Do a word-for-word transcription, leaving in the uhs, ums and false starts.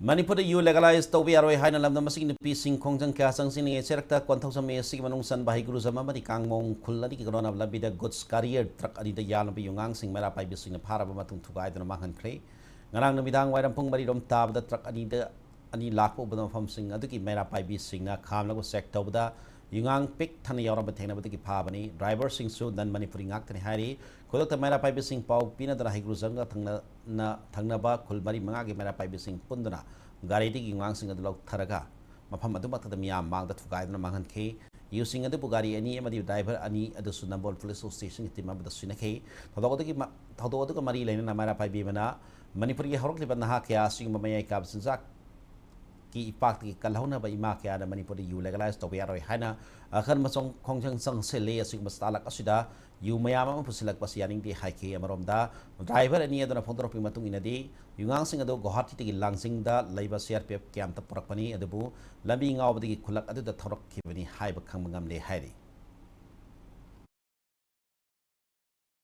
ꯃꯅꯤꯄꯨꯔꯗ ꯌꯨ ꯂꯦꯒꯂꯥꯏꯖ ꯇꯧꯕ ꯌꯥꯔꯣꯏ ꯍꯥꯏꯅ ꯂꯝꯗꯝ ꯑꯁꯤꯒꯤ ꯅꯨꯄꯤꯁꯤꯡ ꯈꯣꯡꯖꯪ ꯀꯌꯥ ꯆꯪꯁꯤꯟꯅꯤꯡꯉꯦ꯫ ꯆꯦꯔꯛꯇ ꯀꯣꯟꯊꯧꯖꯝ ꯑꯦ ꯑꯁꯤꯒꯤ ꯃꯅꯨꯡ ꯆꯟꯕ ꯍꯩꯒ꯭ꯔꯨꯖꯝ ꯑꯃꯗꯤ ꯀꯥꯡꯃꯣꯡ ꯈꯨꯜ ꯑꯅꯤꯒꯤ ꯀꯣꯅꯅꯕ ꯂꯝꯕꯤꯗ ꯒꯨꯗꯁ ꯀꯥꯔꯤꯌꯔ ꯇ꯭ꯔꯛ ꯑꯅꯤꯗ ꯌꯥꯜꯂꯕ ꯌꯨꯉꯥꯡꯁꯤꯡ ꯃꯩꯔꯥ ꯄꯥꯏꯕꯤꯁꯤꯡꯅ ꯐꯥꯔꯕ ꯃꯇꯨꯡ ꯊꯨꯒꯥꯏꯗꯨꯅ ꯃꯥꯡꯍꯟꯈ꯭ꯔꯦ꯫ ꯉꯔꯥꯡ ꯅꯨꯃꯤꯗꯥꯡ ꯋꯥꯏꯔꯝ ꯄꯨꯡ ꯃꯔꯤꯔꯣꯝ ꯇꯥꯕꯗ ꯇ꯭ꯔꯛ ꯑꯅꯤꯗ ꯑꯅꯤ ꯂꯥꯛꯄ ꯎꯕꯗ ꯃꯐꯝꯁꯤꯡ ꯑꯗꯨꯒꯤ ꯃꯩꯔꯥ ꯄꯥꯏꯕꯤꯁꯤꯡꯅ ꯈꯥꯝꯂꯒ ꯆꯦꯛ ꯇꯧꯕꯗ ꯌꯨꯉꯥꯡ ꯄꯤꯛ ꯊꯟꯅ ꯌꯥꯎꯔꯝꯕ ꯊꯦꯡꯅꯕꯗꯒꯤ ꯐꯥꯕꯅꯤ꯫ ꯗ꯭ꯔꯥꯏꯚꯔꯁꯤꯡꯁꯨ ꯅꯟ ꯃꯅꯤꯄꯨꯔꯤ ꯉꯥꯛꯇꯅꯤ ꯍꯥꯏꯔꯤ꯫ ꯈꯨꯗꯛꯇ ꯃꯩꯔꯥ ꯄꯥꯏꯕꯤꯁꯤꯡ ꯄꯥꯎ ꯄꯤꯅꯗꯨꯅ ꯍꯩꯒ꯭ꯔꯨꯖꯝꯒ ꯊꯪꯅ-, ꯅ-, ꯊꯪꯅꯕ ꯈꯨꯜ ꯃꯔꯤ ꯃꯉꯥꯒꯤ ꯃꯩꯔꯥ ꯄꯥꯏꯕꯤꯁꯤꯡ ꯄꯨꯟꯗꯨꯅ ꯒꯥꯔꯤꯗꯒꯤ ꯌꯨꯉꯥꯡꯁꯤꯡ ꯑꯗꯨ ꯂꯧꯊꯔꯒ ꯃꯐꯝ ꯑꯗꯨꯃꯛꯇꯗ ꯃꯤꯌꯥꯝ ꯃꯥꯡꯗ ꯊꯨꯒꯥꯏꯗꯨꯅ ꯃꯥꯡꯍꯟꯈꯤ꯫ ꯌꯨꯁꯤꯡ ꯑꯗꯨꯕꯨ ꯒꯥꯔꯤ ꯑꯅꯤ ꯑꯃꯗꯤ ꯗ꯭ꯔꯥꯏꯚꯔ ꯑꯅꯤ ꯑꯗꯨꯁꯨ ꯅꯝꯕꯣꯜ ꯄꯨꯂꯤꯁ ꯁ꯭ꯇꯦꯁꯟꯒꯤ ꯇꯤꯝ ꯑꯃꯗ ꯁꯤꯟꯅꯈꯤ꯫ ꯊꯧꯗꯣꯛ ꯑꯗꯨꯒꯤ ꯃ-, ꯊꯧꯗꯣꯛ ꯑꯗꯨꯒ ꯃꯔꯤ ꯂꯩꯅꯅ ꯃꯩꯔꯥ ꯄꯥꯏꯕꯤ ꯑꯃꯅ ꯃꯅꯤꯄꯨꯔꯒꯤ ꯍꯧꯔꯛꯂꯤꯕ ꯅꯍꯥ ꯀꯌꯥ ꯑꯁꯤꯒꯨꯝꯕ ꯃꯌꯥꯏ ꯀꯥꯕ ꯆꯤꯟꯖꯥꯛ ꯀꯤ ꯏꯄꯥꯛꯇꯒꯤ ꯀꯜꯍꯧꯅꯕ ꯏꯃꯥ ꯀꯌꯥꯅ ꯃꯅꯤꯄꯨꯔꯗ ꯌꯨ ꯂꯦꯒꯂꯥꯏꯖ ꯇꯧꯕ ꯌꯥꯔꯣꯏ ꯍꯥꯏꯅ ꯑꯈꯟꯕ ꯆꯣꯡ-, ꯈꯣꯡꯖꯪ ꯆꯪꯁꯤꯜꯂꯤ꯫ ꯑꯁꯤꯒꯨꯝꯕ ꯆꯥꯂꯛ ꯑꯁꯤꯗ ꯌꯨ ꯃꯌꯥꯝ ꯑꯃ ꯄꯨꯁꯤꯜꯂꯛꯄ ꯑꯁꯤ ꯌꯥꯅꯤꯡꯗꯦ ꯍꯥꯏꯈꯤ꯫ ꯑꯃꯔꯣꯝꯗ ꯗ꯭ꯔꯥꯏꯚꯔ ꯑꯅꯤ ꯑꯗꯨꯅ ꯐꯣꯡꯗꯣꯔꯛꯄꯒꯤ ꯃꯇꯨꯡ ꯏꯟꯅꯗꯤ ꯌꯨꯉꯥꯡꯁꯤꯡ ꯑꯗꯨ ꯒꯨꯋꯥꯍꯥꯇꯤꯗꯒꯤ ꯂꯥꯡꯖꯤꯡꯗ ꯂꯩꯕ ꯁꯤ ꯑꯥꯔ ꯄꯤ ꯑꯦꯐ ꯀꯦꯝꯞꯇ ꯄꯨꯔꯛꯄꯅꯤ, ꯑꯗꯨꯕꯨ ꯂꯝꯕꯤ ꯉꯥꯎꯕꯗꯒꯤ ꯈꯨꯜꯂꯛ ꯑꯗꯨꯗ ꯊꯧꯔꯛꯈꯤꯕꯅꯤ ꯍꯥꯏꯕ ꯈꯪꯕ ꯉꯝꯂꯦ ꯍꯥꯏꯔꯤ꯫